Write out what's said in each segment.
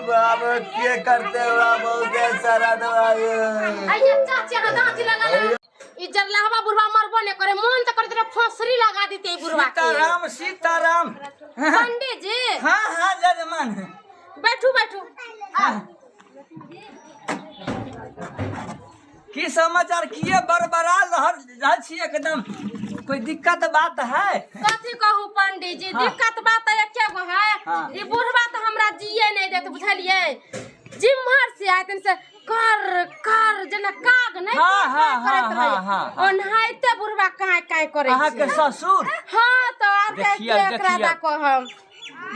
बाबू के करते बाबू के सारा दवाई। आइए चाची, अहाँ दाँत लगा ला। ई जरलाहवा बुढ़वा मरबो ने करे, मन त करत रहे फांसरी लगा देते ई बुढ़वा के। सीताराम सीताराम। पंडित जी। हाँ हाँ जजमान। बैठू बैठू। हाँ। की समाचार किए बड़बड़ा रहल छी एकदम, कोई दिक्कत बात है? कथी कहू पंडित जी? हाँ। दिक्कत बात एके गो है। हाँ। ई बुढ़वा त हमरा जिए नहीं देत, बुझलिए? जिम्हर से आयतन से कर कर जेना काग नहीं हाँ, काय हाँ, करैत हाँ, रहैया। हाँ, हाँ, हाँ। ओनाहिते बुढ़वा काय काय करै अहाँ के छै। ससुर? हाँ, तो आर के देखियौ, केकरा देखियौ। दा कहम।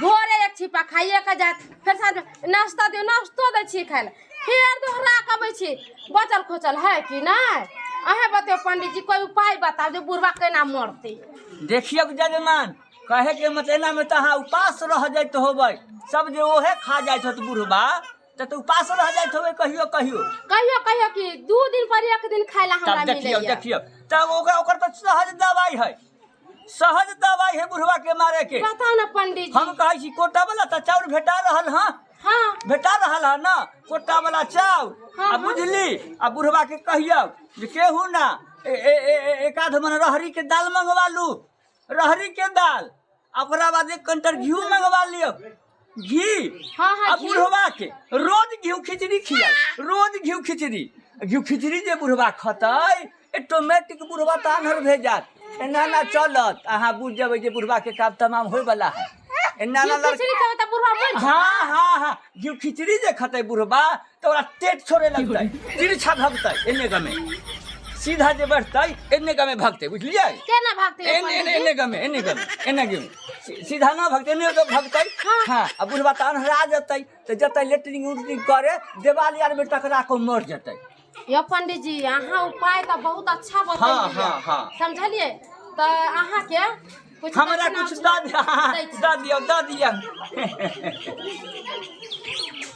भोरे एक छिपा खाइए के जात, फेर साँझ में नाश्ता दियौ, नाश्तो दै छी खाइ लए, फेर दोहरा के अबै छी। बचल खोचल है कि नहि? अहें बतियौ पंडित जी, कोई उपाय बताउ जे बुढ़वा केना मरतै। देखियौ जजमान, कहे के मतलब एना में तऽ अहाँ उपास रह जाइत होबै, सब जे ओहे खा जाइत होत बुढ़बा तऽ उपास रह जाइत होबै कहियो कहियो। कहियो कहियो कि 2 दिन पर 1 दिन खाइ ला हमरा तब देखियौ मिलैया। देखियौ, तब ओकर तऽ सहज दवाई है, सहज दवाई है बुढ़वा के मारे के। बताउ ना पंडित जी। हम कहै छी कोटा वाला तऽ चाउर भेटा रहल हँ। हाँ। भेटा रहल हँ ना कोटा वाला चाउर। हाँ, आ हाँ। बुझली, आ बुढ़वा के कहियौ जे केहू ना एक आध मन रहरी के दाल मंगवा लू, रहरी के दाल, आ ओकरा बाद 1 क्विंटल घी मंगवा लियौ, घी। हाँ, हाँ, आ घी। बुढ़वा के रोज घी खिचड़ी खियाई, रोज घी खिचड़ी, घी खिचड़ी जे बुढ़वा खतै ऑटोमेटिक बुढ़वा तऽ आन्हर भे जात। एना ना चलत, अहाँ बुझ जेबै जे बुढ़वा के काम तमाम होय वाला है। एना ना घी खिचड़ी खेबै तऽ बुढ़वा मरि जेतै। हाँ, हाँ, हाँ, घी खिचड़ी जे खतै बुढ़वा तऽ ओकरा टेट छोड़े लगतै, तिरछा भगतै एने गमे, सीधा जे बढ़तै एने गमे भगतै, बुझलियै? केना भगतै एने, एने, एने गमे, एने गमे, एने गमे, सीधा ना भगतै, एने गमे भगतै। हाँ। हाँ, आ बुढ़वा तऽ अन्हरा जेतै, तऽ जेतै लेटरिंग उटरिंग करे, देवाल आर में टकरा कऽ मर जेतै। यो पंडित जी, अहाँ उपाय तऽ बहुत अच्छा बतेलियै। हाँ, हाँ, हाँ। समझलियै? तऽ अहाँ के कुछ हमरा दक्षिणा कुछ दऽ दिअ, हाँ, दै छी। दऽ दियौ, दऽ दियौ।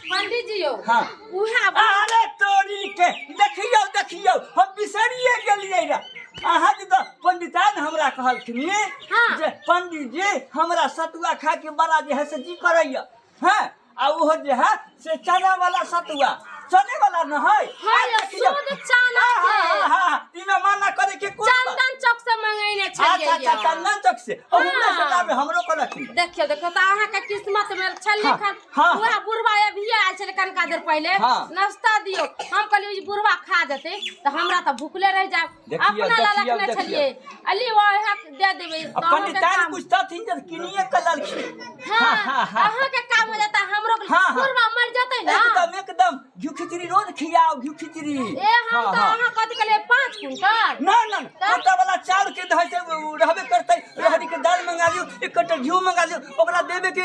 पंडित जी यौ, हाँ। उएह अरे तोरी के देखियौ, देखियौ, हम बिसरिए गेलियै रे। अहाँ जे तऽ पंडिताइन हमरा कहलखिन हाँ। जे पंडित जी हमरा सतुआ खा के बड़ा जे है से जी करैया, हाँ, आ ओहो जे है से चना वाला सतुआ, चने वाला न है। हाँ, आ यौ, देखियौ। शुद्ध चना हाँ, के। हाँ, हाँ, हाँ, इमे मना करे के कोन बात? चंदन चौक से मंगैने छलियै। अच्छा, अच्छा, यौ। चंदन चौक से। ओ, हाँ। हमरा से लाबे, हमरो कहलखिन। देखियौ, देखियौ, तऽ अहाँ के किस्मत में छल हाँ, लिखल। हाँ। उएह बुढ़वा अभिये आयल छलै कनिका देर पहिले। हाँ। नाश्ता दियौ, हम कहलियै ई बुढ़वा खा जेतै तऽ हमरा तऽ भुखले रहि जायब। देखियौ, अपना लए देखियौ, रखने देखियौ। छलियै, अली वो अहाँ दे देबै आ तऽ अहाँके पंडिताइन काम- पूछतथिन जे किनिए के ललखिन। हाँ, हाँ, हाँ, अहाँ के काम हो जाता, हमरो हाँ, हाँ। बुढ़वा मर जेतै ना। एकदम, एकदम, घी खिचड़ी रोज खियाओ, घी खिचड़ी। ए, हम हाँ, तऽ हाँ। अहाँ कथी कहलियै, 5 क्विंटल? ना, ना, ना, तऽ? कोटा वाला चाउर के धै से उ रहबे करतै, रहरी के दाल मंगा लियौ, 1 कटोरी घी मंगा लियौ, ओकरा देबे के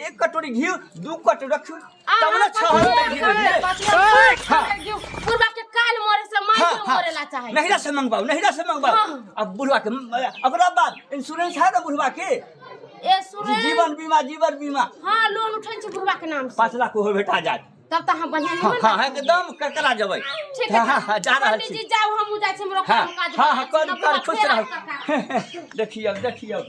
एक कटोरी घी, 2 कटोरी रखियौ, तब ना छहरतै धीरे धीरे। हाँ। बुढ़वा के काल मरे से माइयो हाँ, हाँ। मरे ला चाहे। नहिरा से मंगवाओ, नहिरा से मंगवाओ। हाँ। अब बुढ़वा के, ओकरा बाद इंश्योरेंस है ना बुढ़वा के? ए, सुरेश। जीवन बीमा, जीवन बीमा। हाँ, लोन उठन छै बुढ़वा के नाम से। 5 लाख हो भेटा जात। तब तऽ अहाँ बढ़िया हाँ, निमन हाँ, बात एकदम ककरा जेबै। ठीक है, हाँ, हाँ, जा रहल पंडित छी। जी, जाउ, हमहूँ जाइ छी, हमरो हाँ, काम काज हाँ, हाँ, बा। कर, कर, खुश फेर रहू। आएब। देखियौ, देखियौ।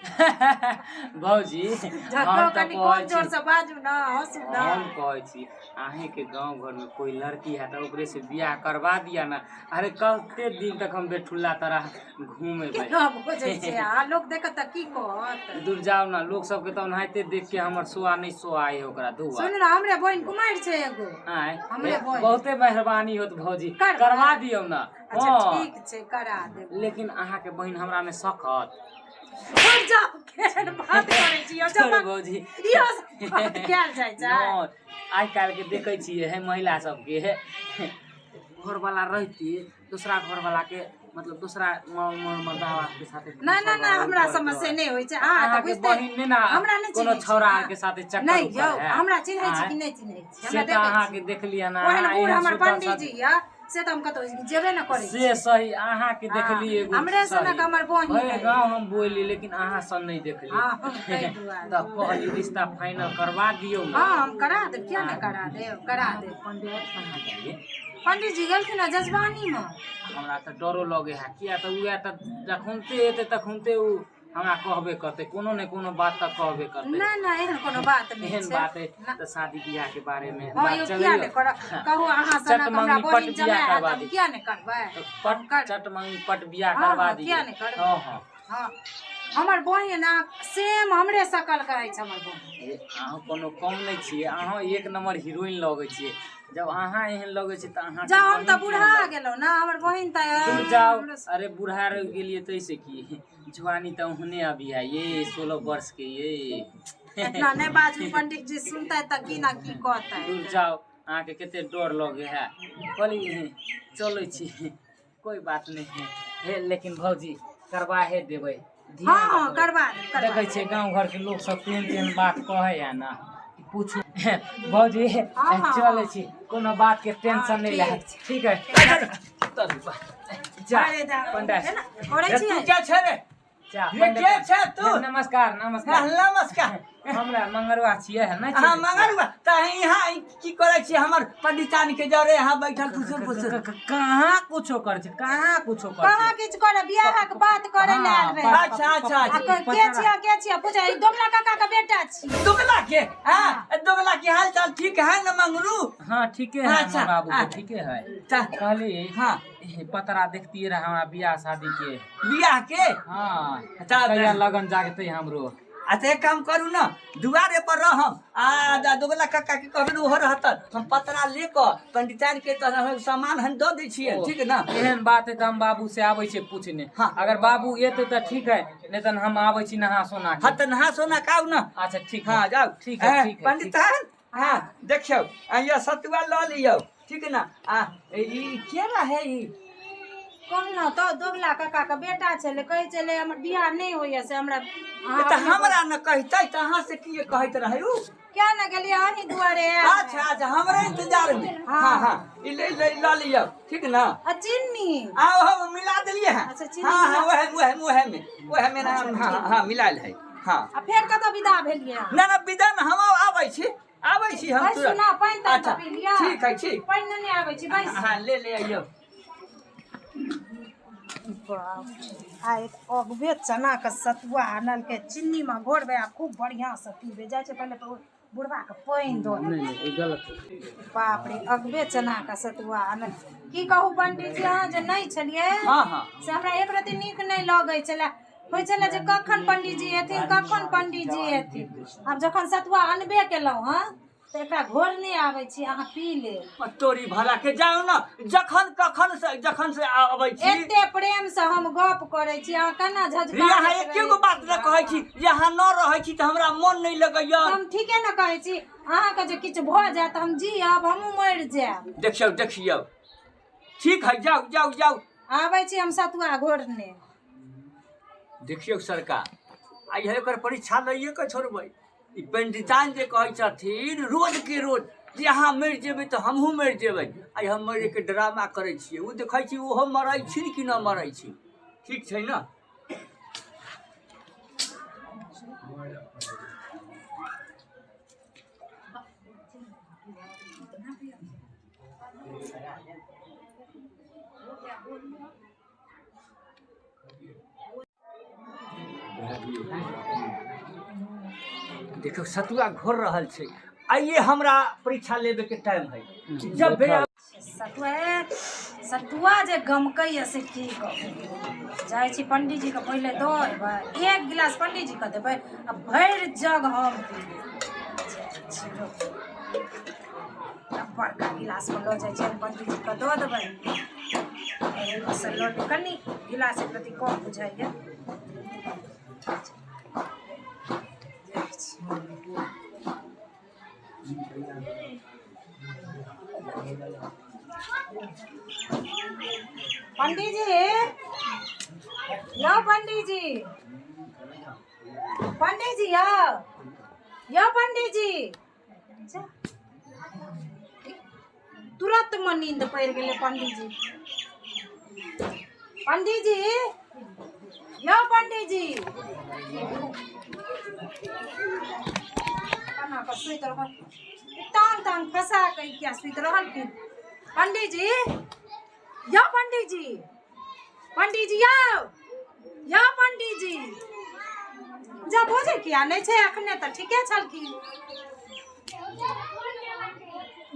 भौजी, झगड़ो हम तऽ कनि कहै कम जोर छी, से बाजू ना, हँसू ना। हम कहै छी अहेंके गाँव घर में कोई लड़की है तऽ ओकरे से बियाह करवा दिया ना। अरे कते दिन तक हम बेठुल्ला तरह घूमेबै। केना बजै छै आ लोक देखत तऽ की कहत? दूर जाउ ना, लोक सबके तऽ ओनाहिते देख के हमर सोआ नहि सोआइ है ओकरा दुआ। सुन ना, हमरे बहिन कुमारि छै एगो। आँय, हमरे बहिन। बहुते मेहरबानी होत भौजी, करबै? करवा दियौ ना। अच्छा, हाँ। ठीक छै, करा देब। लेकिन अहाँके बहिन हमरा में सकत? छोड़ जाओ, केहन बात करै छी यौ, छोड़ जमा- भौजी। इहो सब बात कयल जाइ छै? नहि, आइ काल्हि के देखै छियै हे महिला सबके, घरवाला रहिते दूसरा घरवाला के, मतलब दूसरा मर्दावा के साथे ना, ना, ना, हमरा समस्या नहि होइ छै। अहाँ तऽ अहाँके बुझिते बहिन नहि ना हमरा नहि कोनो चिन्है छी, छौड़ा अहाँ। के साथे चक्कर नहि उक्कर यौ, है। हमरा चिन्है छी आँय? कि नहि चिन्है छी? से हमरा तऽ देखै छी। अहाँके देखलियै ना, ओहन अहाँ बूढ़ एहन हमर सुतल पंडीजी सद- यऽ, से तऽ हम कतौ जेबे ने करै छी। से सही, अहाँके देखली एगो हमरे सही। सनक हमर बहिन भरि है। गाँव हम बोलली लेकिन अहाँ सन नहि देखली। हाँ, ताहि दुआरे। तऽ कहली रिश्ता फाइनल करवा दियौ ना। हाँ, हम करा देब, किया नहि करा देब, करा देब। पंडित कहाँ जाइए? पंडित जी गेलखिन हँ जजबानी में। हमरा तऽ डरो लगे है, किया तऽ उएह तऽ जखनते एतै तखनते ओ हमरा कहबे करतै, कोनो ने कोनो बात तऽ कहबे करतै। ना ना एहन कोनो बात नहि एहन छै। बात है तऽ शादी बियाह के बारे में हँ बात यौ, किया चलैया। नहि करब, कहू अहाँ चट सनक हमरा मंगनी पट बहिन बियाह जमाय हैत, करवा हम दी। किया नहि करबै? तऽ पट चट मंगनी पट बियाह हँ, करवा हँ, दियै। किया नहि करबै? हँ हँ। हँ हमर बहिन सेम हमरे शकल के अछि हमर बहिन। ए, अहाँ कोनो कम नहि छियै, अहाँ एक नंबर हीरोइन लगै छियै। जब अहाँ एहन लगै छियै तऽ अहाँ जाउ हम तऽ बूढ़ा गेलहुँ ने, हमर बहिन तऽ दूर जाउ। अरे बूढ़ा रहि गेलियै तैसे की, जुआनी तऽ ओहने अभी है, ये 16 वर्ष के ये। एतना नहि बाजू, पंडित जी सुनतै तऽ की ना की कहतै। दूर जाउ, अहाँके कते डर लगे है। कहली चलै छी, कोई बात नहीं है। हे लेकिन भौजी करवाहे देबै, ध्यान हँ हँ रखबै। करवा देब, करवा देखै छियै गाँव घरके लोक सब तेहन तेहन बात कहै है ना, पूछू। भौजी हँ, हँ, चलै छी, कोनो बात के टेंशन नहीं ले, ठीक है? जा अरे दा- पंडा एना करै रे तू छियै? के छै रे? जा रे पंडा। के छै तू? नमस्कार नमस्कार। नमस्कार। हमरा मंगरुआ छियै है ना? अहाँ मंगरुआ तऽ यहाँ की करै छियै? हमर पंडितान के जरे यहाँ बैठल फुसुर फुसुर। कहाँ कुछो करै छै, कहाँ कुछो करै कहाँ छै। किछु करब, बियाहक बात करे लए आयल रहे। अच्छा अच्छा आ अच्छा। के छियै, के छियै पूछै, ई दोगला काका के बेटा छी। दोगला के? हाँ दोगला के हाल चाल ठीक है न मंगरू? हाँ ठीके है। अच्छा, हमर बाबू हाँ। के ठीके है। तऽ कहली हाँ। पतरा देखतियै रहे हमरा बियाह शादी के। बियाह के? हाँ। तऽ कहिया लगन जागतै हमरो? अच्छा एक काम करू न, दुआरे पर रहम आ दोगला काका के कहबै ओहो रहतन, हम पतरा ले कऽ पंडिताइन के तऽ हम सामान हम दऽ दै छियै, ठीक न? एहन बात है तऽ हम बाबू से आबै छियै पूछने। हाँ। अगर बाबू एतै तऽ ठीक है, नहीं तऽ हम आबै छी नहा सोना के। हाँ तऽ नहा सोना के आउ न। अच्छा ठीक है। हाँ जाउ। ठीक है, ठीक है। पंडिताइन हाँ देखियौ आ यौ सतुआ लऽ लियौ, ठीक न? आ ई केना है ई? कहलहुँ तऽ दोगला काका के बेटा छलै, कहै छलै हमर बियाह नहि होइया से हमरा अहाँ तऽ हमरा न कहितै तऽ अहाँ से किए कहैत रहै उ? किया ने गेलियै अहीं दुआरे आयल रहै। अच्छा अच्छा, हमरे इंतजार में। हाँ हाँ ई ले ले लऽ लियौ, ठीक न? आ चिन्नी आ ओहो मिला देलियै हैं। अच्छा, चीनी हाँ हाँ मिला- वएह वएह वएह में वएह में ना, हाँ हाँ मिलायल है। हाँ आ फेर कतऽ विदा भेलियै अहाँ? ना ना विदा न, हम आबै छी, आबै छी हम बैसू तुरंत। ना, पानि तानि अच्छा तऽ पी लिअ। ठीक है, ठीक। पानि नेने आबै छी, बैस। हाँ ले ले आइयौ। बाप रे, आइ अगबे चनाके सतुआ आनलकै, चिन्नीमे घोरबै आ खूब बढ़िआँसँ पीबै। जाइ छै पहिले तऽ बुढ़बाके पानि दऽ देबै। नहीं नहीं ई गलत। बाप रे, अगबे चनाके सतुआ आनल। की कहू पंडीजी, अहाँ जे नहि छलियै हाँ हाँ से हमरा एक रति नीक नहि लगै छलै। होइ छलै जे कखन पंडीजी एथिन, कखन पंडीजी एथिन। आब जखन सतुआ अनबे केलहुँ हँ तऽ एकरा घोर नहि आबै छी, अहाँ पी लेब। तोरी भला के, जाउ न, जखन कखन से जखन से अबै छी। एते प्रेम से हम गप करै छी, अहाँ केना झझका यहाँ एके गो बात न कहै छी जे अहाँ न रहै छी तऽ हमरा मन नहि लगैया। हम ठीके ने कहै छी, अहाँके जे किछु भऽ जायत हम जियब, हमहूँ मरि जायब। देखियौ देखियौ, ठीक है, जाउ जाउ जाउ। आबै छी हम सतुआ घोरने। देखियौ सरकार, आइ एकर परीक्षा लैए कऽ छोड़बै। ई पंडितान जे कहै छथिन रोज के रोज जे अहाँ मरि जेबै तऽ हमहूँ मरि जेबै, आइ हम मरैके ड्रामा करै छियै। ओ देखै छी ओहो मरै छी कि न मरै छी, ठीक छै ने? देखियौ सतुआ घोर रहल छै। आइए हमरा परीक्षा लेबे के टाइम है। जब भेल सतुआ सतुआ जे गमकैया से की कहू। जाइ छी पंडीजीके पहिले दऽ अयबै, एक गिलास पंडीजीके देबै आ भरि जग हम पीबै। जाइ छी रुकू। बड़का गिलासमे लऽ जाइ छियनि, पंडीजीके दऽ देबै। ओहिमे लऽ लेब कनि गिलास एक रत्ती कम बुझाइए। जाइ छी। पंडीजी यौ, पंडीजी, पंडीजी यौ, यौ पंडीजी। जा। तुरंत मे नींद पड़ि गेलै पंडीजी। पंडीजी यौ, पंडीजी, केना कऽ सुति रहल, टांग तांग फंसा कऽ ई किया सुति रहलखिन? पंडित जी, यौ पंडित जी, पंडित जी यौ, यौ पंडित जी, जा भोजन किया नहीं छै अखने तऽ ठीके छलखिन।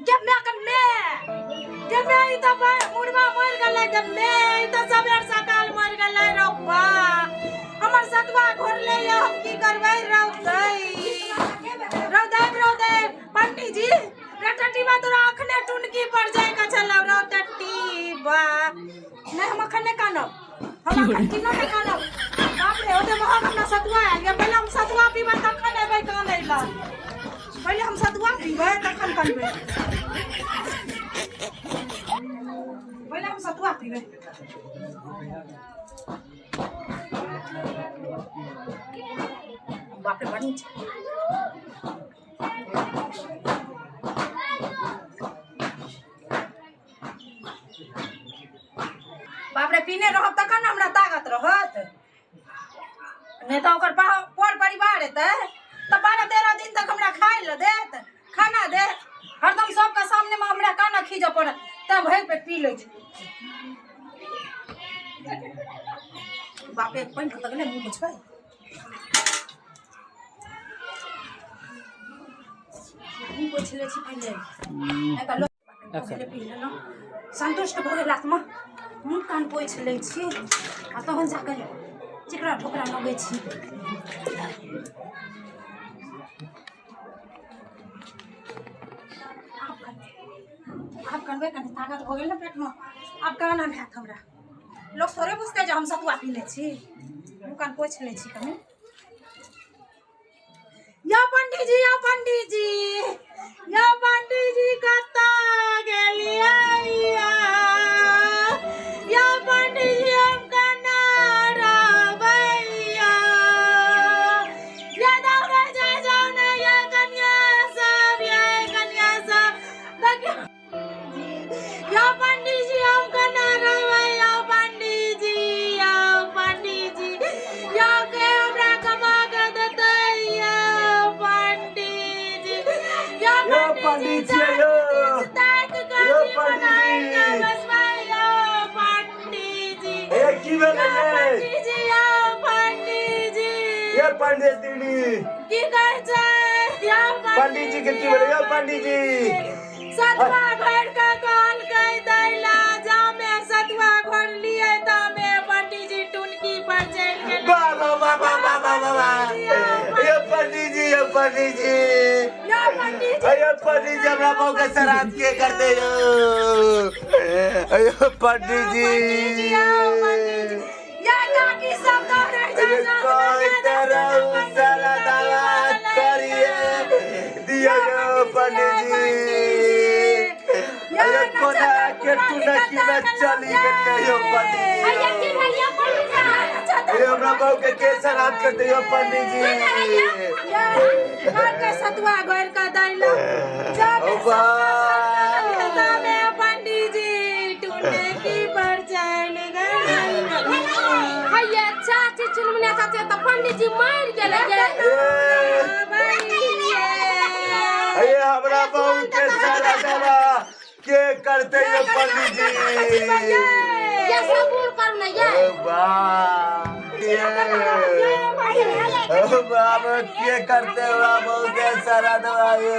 गे my के my, गे my, ई तऽ बुढ़वा मरि गेलै। गे my, ई तऽ सबेर सकाल मरि गेलै। रौ बा, हमर सतुआ घोरले या, हम की करबै? रौ दै, रौ दै, रौ दै। पंडित जी रे टटीबा, तोरा अखने टुनकी पर जाय के छलौ। रौ टटीबा, नहीं हम अखन नहीं कानब, हम अखन किनो नहीं कानब। बाप रे, ओते महग हमरा सतुआ आयल ये। पहिले हम सतुआ पीबै तखन एबै कानै लए। पहिले हम सतुआ पीबै तखन कनबै। पहिले हम सतुआ पीबै। बाप रे, बड़ नीक छै। बाप रे, पीने रहब तखन ने हमरा ताकत रहत, नहि तऽ ओकर पर परिवार एतै तऽ 12-13 दिन तक हमरा खाय लए देत, खाना देत? हरदम सबके सामनेमे हमरा काना खींचऽ पड़त। तब भरि पेट पी लै छी। बाप रे, पानि कतऽ गेलै? मुँह पोछबै, मुँह पोछि लै छी पहिले। नहि तऽ लोक पहिले पी लेलहुँ, संतुष्ट भऽ गेल आत्मा। मुँह कान पोछि लै छी आ तहन जाकऽ चिकरा ठोकरा लगै छी। आब करबै, आब करबै। कनि ताकत भऽ गेल ने पेटमे, आब कानल हैत हमरा? लोक थोड़े बुझतै जे हम सतुआ पीने छी। मुँह कान पोछि लै छी कनि। यौ पंडीजी, यौ पंडीजी, यौ पंडीजी, कतऽ गेलियै यौ पंडीजी? हम केना रहबै यौ? ये दौड़ै जाइ जाउ ने ये कनिया सब, ये कनिया सब, देखियौ यौ पंडीजी, हम केना रहबै यौ पंडीजी? यौ पंडीजी, यौ के हमरा कमा के देतै यौ पंडीजी? यौ यौ पंडीजी, यौ। यौ पंडीजी। यौ पंडीजी। ए, की भेलै यौ ये? पंडीजी, यौ पंडीजी। ये पंडित, की कहै छै यौ? पंडीजी के की भेलै यौ पंडीजी? सतुआ घोरि के कहलकै दैला, जामे सतुआ घोरलियै तामे पंडीजी टुनकी पर चलि गेलै। वाह वाह वाह वाह वाह वाह वाह वाह। ये पंडीजी, ये पंडीजी। यौ पंडीजी। अयो पंडीजी, हमरा बहू के श्राद्ध के करते यौ? अयो पंडीजी। पंडीजी, यौ पंडीजी, या काकी सब दौड़ै अरे जाइ जाउ। कोई तरह सारा दावा करिए दियो यौ पंडीजी। अरे कोना के टुनकी में चली गेलै यौ पंडीजी? अइया की भेल यौ पंडीजी? अरे हमरा बहू के श्राद्ध कर दियो पंडीजी। के सतुआ घोरि के दैला ओ बा। तामे पंडीजी टुनकी पर चलि गेलै। हैया चाची, चुनमुनिया चाची, तऽ पंडीजी मरि गेलै ये। अरे हमरा बहू के सारा दवा के करते यौ पंडीजी? ये सबूर करू ने ये। ओ बा, ये ओ बाप, के करते हमरा बहू के सारा दवा ये?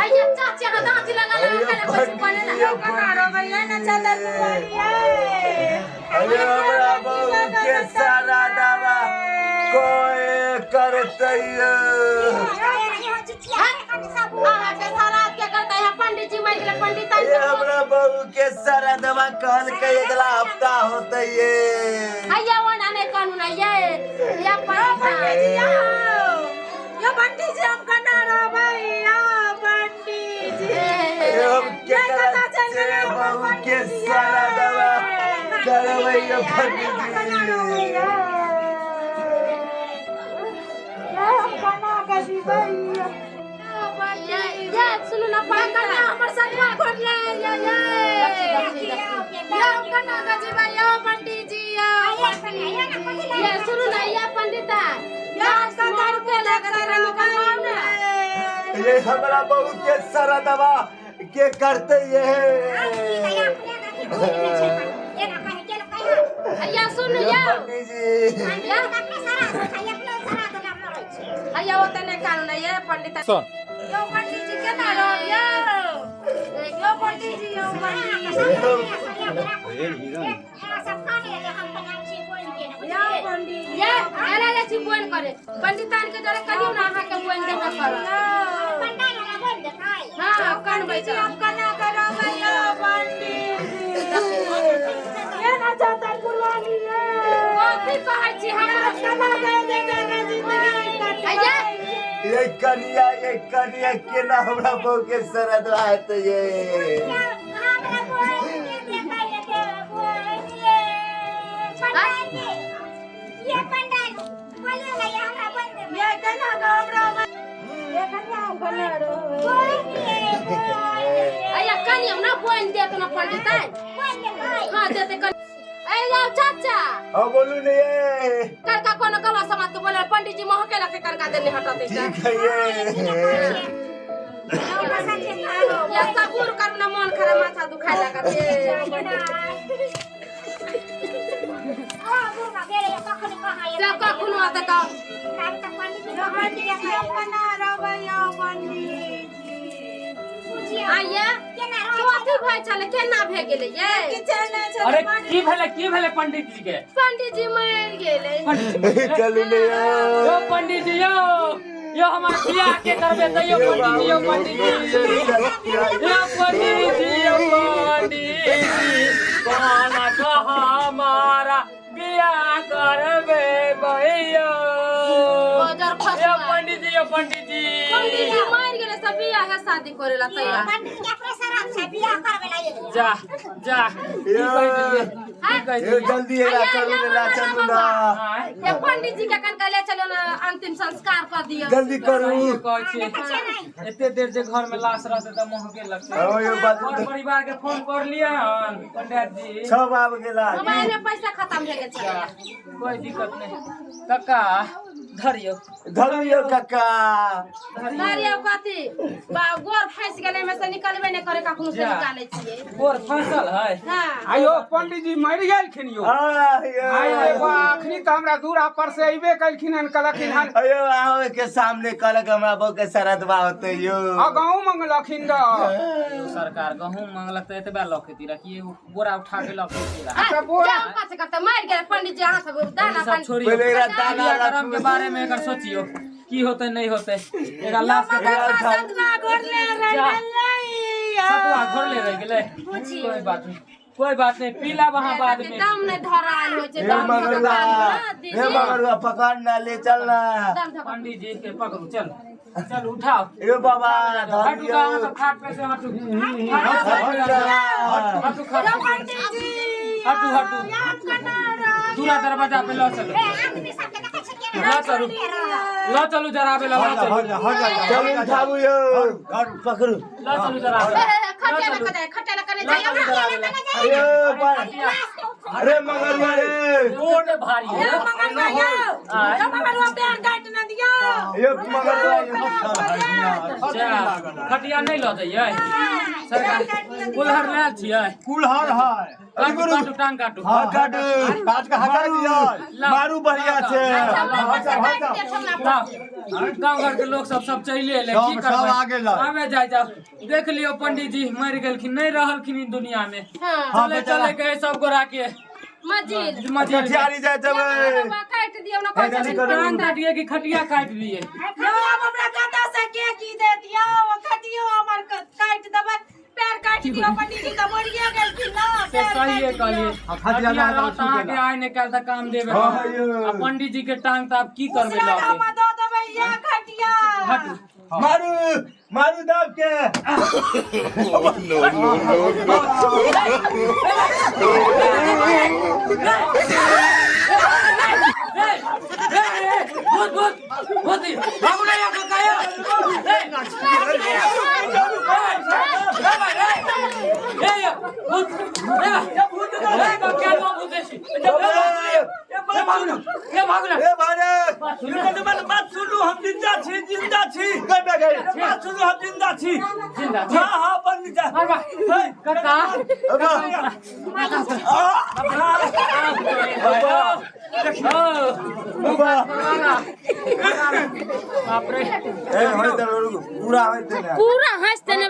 हैया चाची, अहाँ दाँत लगा लगा के पैसे बने ना। अरे हमरा बहू के सारा दवा कोई करते यौ? अहाँके सारा के करतै? यहाँ पंडीजी मरि गेलै, पंडित। अरे हमरा बहू के सारा दवा कहलकै अगला हफ्ता होते ये। हैया ओना नहि कानू ने ये, या पंडीजी। यो पंडीजी, हम केना रहबै यो पंडीजी? अरे हम के से बहू के सारा दवा करबै यौ पंडीजी? ये सुनू ना पंडित, हमर सतुआ घोरले ये, ये ये हम केना के जीबै यो पंडीजी? यो ये सुनू ना ये पंडित, यो हम कतऽ के लग निकलवाउ ने। ये हमरा बहू के सारा दवा के करते ये? अय्या सुन यौ। पंडित जी अय्या ओते नहि कानू ने ये पंडित। यौ पंडित जी केना रहब यौ? यौ पंडित जी, यौ पंडित जी, यौ पंडित जी। ये एला जाइ छी बोन करे पंडितान के जरे कहियो ना अहाँ के बोन देबे करत। हां कनबै जी हम केना करबै यौ पंडित जी? केना जेतै कुर्बानी ये? कथी कहै छी हमरा? केना देबै जिंदगी? अय्या ये कनिया, ये कनिया केना हमरा बहू के सरदवा हेतै ये? ये केना हमरा ये कनिया केना रहबै? अय्या कनियो ना बोन देत ना पंडितान। हां देते कनि। अय्या चाचा। हाँ बोलू ने ये। कनका कोनो गवा समाज के बोले पंडित जी महके लगते कनका देने हटते। ठीक है ये। या सबूर करना ना मन खराब माथा दुखाए लागत। से कखनो आते का केना रहबै यौ पंडित जी? आइए कथी भए छलै, केना भए गेलै ये? किछु नहि छलै। अरे की भेलै, की भेलै पंडित जी के? पंडित जी मरि गेलै। पंडित जी मरि गेलै? चलू ने ये। यो पंडित जी यो, यो हमार बियाह के करबे त यो पंडित जी, यो पंडित जी, यो पंडित जी, यो पंडित जी कोना कह हमारा बियाह करबे भैया? बजर यो फसुआ। पंडित जी, यो पंडित जी, पंडित जी मरि गेलै सब बियाह के शादी करे ला तैयार। जा जा की कहि देलियै, की कहि ये देलियै? जल्दी एला चलू ने ला चलू ना। आँय? ये पंडित जी के कनका ले चलो ना अंतिम संस्कार कर दियौ। जल्दी करू। सही कहै छी, एते देर जे घर में लाश रहतै तऽ महके लगतै। हाँ यो बात। घर परिवार के फोन कर लियै हन पंडित जी? सब आब गेला। मोबाइल में पैसा खत्म भए गेल छलै। कोई दिक्कत नहीं कक्का, धरियो। धरू यो काका। धरियो कथी बा गोर फंसि गेलै में से निकलबे नहि करे, कखनो से जा। निकालै छियै। गोर फंसल है। हां आयो पंडित जी मरि गेलखिन यौ? आयो। आइ एगो अखनी तऽ हमरा दूरा पर से अयबे केलखिन हन, कहलखिन हन। अयो अहाँ के सामने कहलक हमरा बहू के सरदवा होते यो। आ गहूँ मंगलखिन रह। यो सरकार गहूम मंगलक तऽ एतबे लऽ के रखी, एगो बोरा उठा के लऽ के अच्छा बोरा। जाउ कथी करतै, मरि गेलै पंडित जी। अहाँ सब दाना सब पानी छोड़ियो, पहिले एकरा दाना क्रियाक्रम के राखू। बारे में एकर सोचियो की होतै नहीं होतै। एकरा लाश के सतुआ घोरले रहि जा। गेलै। सतुआ घोरले रहि गेलै। कोई बात नहीं, कोई बात नहीं, पीला वहाँ बाद में। दम नहि धरायल होइ छै। हे दम मगरुआ, हे मगरुआ पकड़ ना ले चल ना। दम धरा। पंडित जी के पकड़ू, चल चल उठाओ। यो बाबा हटू धरियो। का सब खाट पे से हटू, हटू खाट पे से। पंडित जी हटू हटू, दूरा दरवाजा पे लऽ चलू, लऽ चलू, लऽ चलू जराबे लऽ, लऽ चलू, चलू उठाबू यो, पकड़ू। लऽ चलू जराबे। खटिया लऽ कऽ जाइ, खटिया लऽ कऽ नहि जाइ। अरे अरे मगरुआ रे, कोन भारी है? यौ मंगलवा यौ, यौ मंगलवा पैर काटि ने दियौ। यो मगरुआ। जा, खटिया नहीं लऽ जइयै सरकार, कुल्हड़ लायल छियै? कुल्हड़ है। काटू काटू टांग काटू। हाँ काटू, काट के हटा दियो। मारू बढ़िया छै। लाउ, गाँव घर के लोग सब सब चलि एलै, की सब- सब करबै? आ गेलै। आबे जाय जाओ, देख लियौ पंडित जी मरि गेलखिन, नहि रहलखिन ई दुनिया में। हाँ चले चले के सब गोरा के मजिल मजिल। कठियारी जाइ जेबै। काटि दियौ ना कहै छथिन। टांग काटिए कि खटिया काटि दिए? यौ आब हमरा कतऽ से के की देत यौ? खटियो हमर काटि देबै, पैर काटि दियौ। पंडित जी तऽ मरिए गेलखिन ना। से पैर सहिए काटि कहलिए। दियौ। खटिया खटिया लगा रहत अहाँके आइ ने काल्हि तऽ काम देबे हाँ, करत। यौ। आ पंडित जी के टांग तऽ आब की करबै उसरा लऽ के? हम दऽ देबै या खटिया। हटू। मारू मारू दाब के। भूत भूत भूत भागू नहीं आपको कायो। ए भूत ए भूत ए भागू ना ए भागू ना। ए भारे। बात सुनू, हम जिंदा छी, जिंदा छी। बात सुनू, हम जिंदा छी। जिंदा छी? हाँ हाँ पंडित साहब। काका बाप रे। पूरा होइते ने पूरा हंस देने बा।